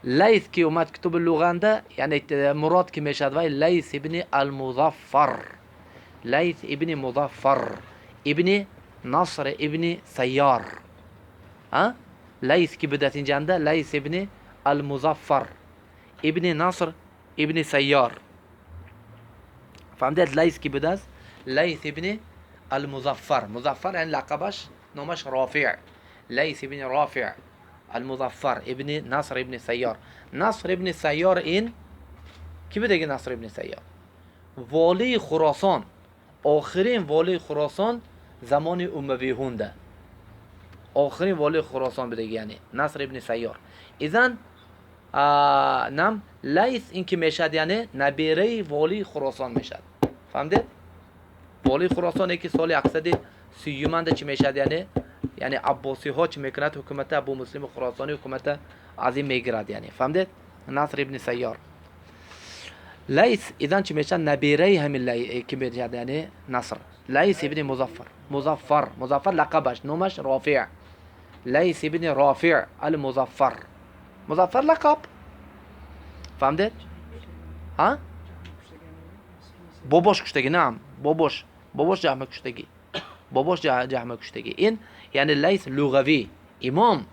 Лайс ки омад китоби луғанда, яъне мурод ки мешавад вай Лайс ибни Алмузаффар, Лайс ибни Музаффар ибни Наср ибни Сайёр. Лайс ки будааст инҷанда, Лайс ибни Алмузаффар ибни Наср ибни Сайёр. Фаҳмидед, Лайс ки будааст? Лайс ибни Алмузаффар. Музаффар яъне лақабаш, номаш Рофеъ. Лайс ибни Рофеъ Алмузаффар ибни Наср ибни Сайёр. Наср ибни Сайёр ин ки будаги? Наср ибни Сайёр волии Хуросон, охирин волии Хуросон замони умавиҳунда, охирин волии Хуросон будаги, яъне Наср ибни Сайёр. Изан нам Лайс ин ки мешавад, яъне набераи волии Хуросон мешавад. Фаҳмидед? Волии Хуросоне ки соли 830-анда чӣ мешавад, яъне аббосиҳо чӣ мекунад, ҳукумати Абу Муслими Хуросонӣ ҳукумата аз ин мегирад, яъне. Фаҳмидед? Наср ибни Сайёр. Лайс изан чӣ мешавад? Набераи ҳамин ки мешавад, яъне Наср. Лайс ибни Музаффар. Музаффар, Музаффар лақабаш, номаш Рофеъ. Лайс ибни Рофеъ Алмузаффар. Музаффар лақаб. Фаҳмидед? Ҳа? Бобош куштагӣ, наам, бобош, бобош ҷаҳма куштагӣ. Бобош ҷаҳма куштагӣ. Ин яъне Лайс луғавӣ, имом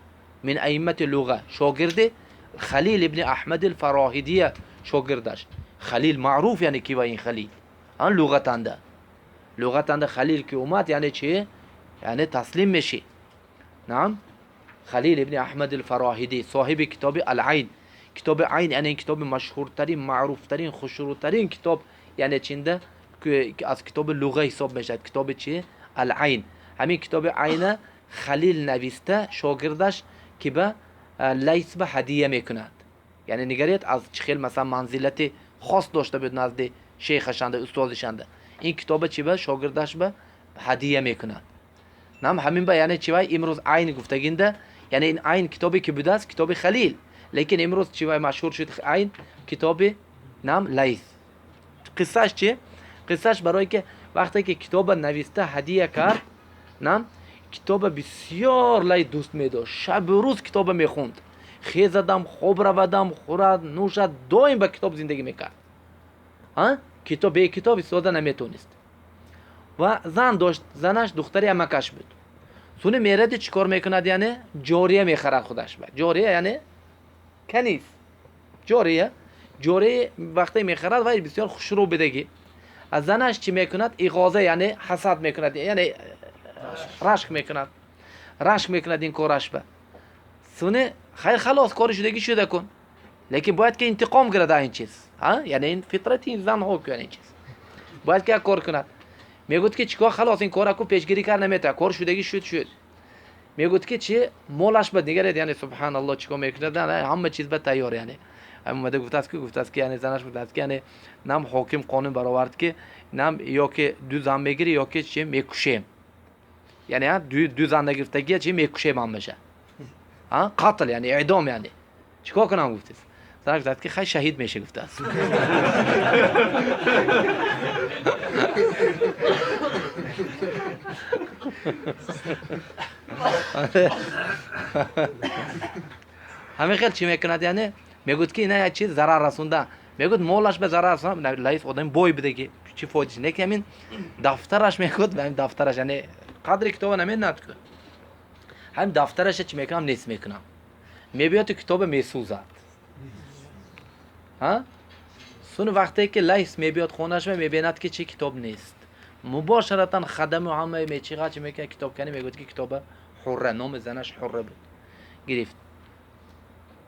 мин аиммати луға, шогирди Халил ибни Аҳмад ал-Фароҳидия шогирдаш. Халил маъруф, яъне ки ва ин Халил. Ан луғатанда. Луғатанда Халил ки омад, яъне чи? Яъне таслим меши. Наам? Халил ибни Аҳмад ал-Фароҳидӣ, соҳиби китоби Ал-Айн. Китоби Айн, яъне ин китоби машҳуртарин, маъруфтарин, хушрӯтарин китоб, яъне чинда аз китоби луға ҳисоб мешавад. Китоби чи? Ал-Айн. Ҳамин китоби Айна Халил нависта, шогирдаш ки ба Лайс ба ҳадия мекунад. Яъне нигаред, аз чӣ хел масалан манзилати хос дошта буд назди шейхашанда, устозишанда. Ин китоба чи ба шогирдаш ба ҳадия мекунад. Нам ҳамин ба яъне чи вай имрӯз Айн гуфтагинда, яъне ин Айн китобе ки будааст, китоби Халил. Лекин имрӯз чи вай машҳур шуд Айн китоби нам Лайс. Қиссааш чи? Қиссааш барое ки вақте ки китоба нависта ҳадия кард, нам китоба бисёр Лайс дӯст медошт, шабу рӯз китоба мехунд. Хезадам, хоб равадам, хӯрад, нӯшад, доим ба китоб зиндагӣ мекард. Китоб, бе китоб истода наметонист. Ва зан дошт, занаш духтари амакаш буд. Суни меради чӣ кор мекунад, яъне ҷория мехарад худаш ба. Ҷория яъне каниз. Ҷория, ҷория вақте мехарад, вай бисёр хушрӯ бидагӣ. Аз занаш чӣ мекунад? Иғоза, яъне ҳасад мекунад, яъне рашк мекунад. Рашк мекунад ин кораш ба. Суни хайр, халос, кори шудагӣ шуда кун. Лекин бояд ки интиқом гирад ин чиз. Яъне ин фитрати занҳо ку ин чиз. Бояд ки як кор кунад. Мегӯяд ки чикор, халос, ин кора ку пешгирӣ кард наметавонад. Кор шудагӣ шуд, шуд. Мегӯяд ки чи молаш ба нигаред, яъне субҳаналлоҳ, чикор мекунад, ҳама чиз ба тайёр, яъне. Омада гуфтааст ки яъне занаш гуфтааст ки яъне нам ҳоким қонун баровард ки нам ё ки ду зан мегирӣ, ё ки чи мекушем. Яъне ду зан нагирифтагия чи мекушем ҳамаша. Қатл, яъне эъдом, яъне. Чикор кунам гуфтааст. Занаш гуфтааст ки хай шаҳид меши гуфтааст. Ҳамин хел чӣ мекунад, яъне мегӯяд ки ина як чиз зарар расонда. Мегӯяд молаш ба зарар расонда, Лайс одами бой будаги, чӣ фоидаш? Не ки ҳамин дафтараш мегӯяд, ҳамин дафтараш, яъне қадри китоба намедонад ку. Ҳамин дафтараша чӣ мекунам, нест мекунам. Мебиёд китоба месӯзад. Суни вақте ки Лайс мебиёд хонаш, мебинад ки чӣ китоб нест. Мубошаратан хадаму ҳамаи мечиға чӣ мекунад, китобкани мегӯяд ки китоба Ҳурра, номи занаш Ҳурра буд. Гирифт.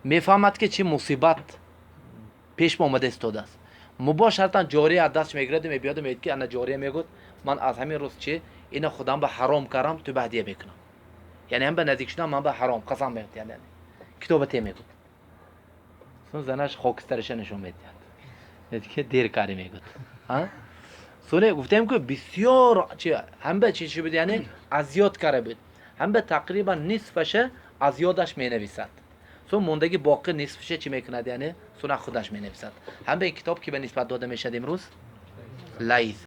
Мефаҳмад ки чӣ мусибат пеш омада истодааст. Мубошаратан ҷория аз даст мегирад, мебиёд, мегӯяд ки ана ҷория, мегӯяд ман аз ҳамин рӯз чи ина худам ба ҳаром кардам, ту ба ҳадия мекунам. Яъне ҳам ба наздик шудам, ман ба ҳаром қасам мегӯяд, яъне китоба те мегӯяд. Сун занаш хокистараша нишон медиҳад. Мегӯяд ки дер кардӣ, мегӯяд. Суне гуфтем ки бисёр чи ҳам ба чи чи буд, яъне азёд карда буд. Ҳам ба тақрибан нисфаша аз ёдаш менависад. Сун мондаги боқӣ нисфаша чӣ мекунад, яъне суна худаш менависад. Ҳам ба ин китоб ки ба нисбат дода мешавад имрӯз? Лайс.